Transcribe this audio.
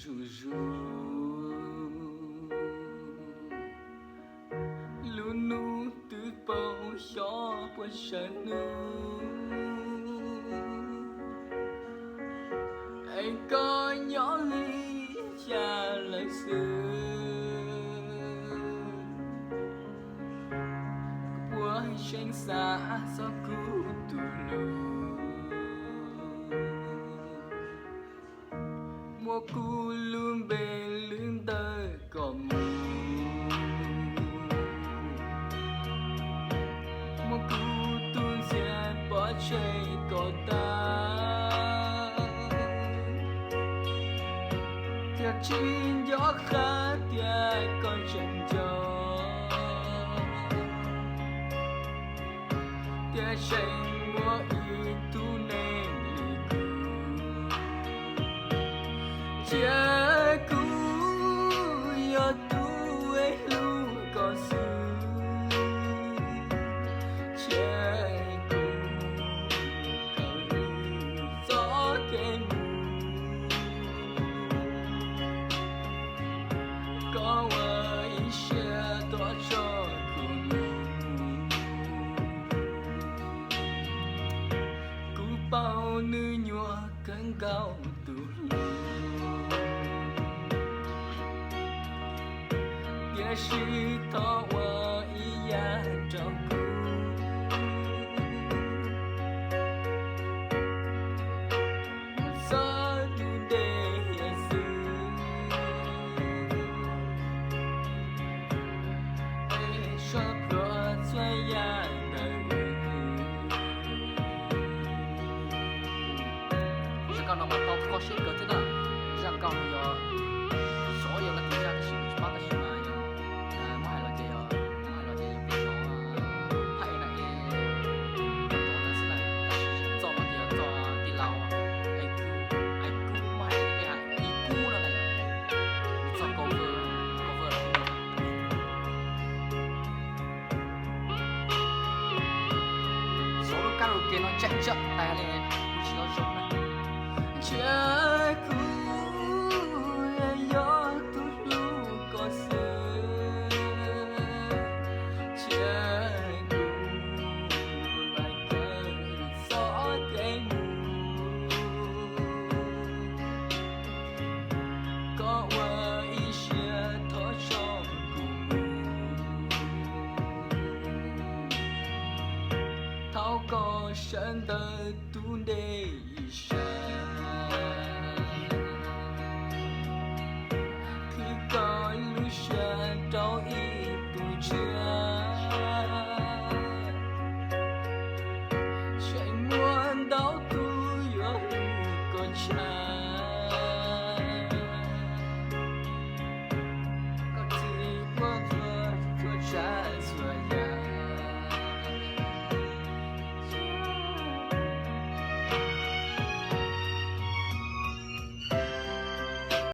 zuj zus, lub hnub twb poob xyov puas sawv hnub, es koj nyob li cas lawm xwb. Puas seev xav txog kuv tus hlub, muab kuv lub npe lwb ntawm kom mus, muab kuv tus ntxhias pov tseg kom tag, thiaj tsis nco qab tias koj tseem nco, tiam sis muaj ib tug neeg li kuv, cia kuv yog tus hlub koj xwb, cia kuv kawm txoj kev mus, koj ua ib siab tuaj tso kuv mus. Kuv paub nws nyuaj kawg nkaus tus hlub, tiam sis thov ua ib yam rau kuv, txhob tus dej hiam xwb, es tso pluag txhua yam ntawm wb. Zaj nkauj no mas tau koj siab kawg thiab na. Zaj nkauj no yog xyov yog leej twg zaj tab sis kuv tsis paub tab sis mas yog muab hais los ces yog, muab hais los ces yog peb cov phaj ej na, ej rov na xwb na, tab sis txoj no ces yog txoj tij laug Ais Kub, Ais Kub muab hais li peb hais Ais Kub no na, txoj cover, cover. Xyov lub kab ru ke no tseem tsam tais li kuv tsis tau zoo na. Cia kuv yog tus hlub koj xwb, cia kuv mus kawm txoj kev mus, koj ua ib siab thov tso kuv mus, thaum koj sawv ntawm tus dej ib sab, khwv koj lub siab rau ib tug tshiab, tseem muaj ntau tus yuav hlub koj tshaj.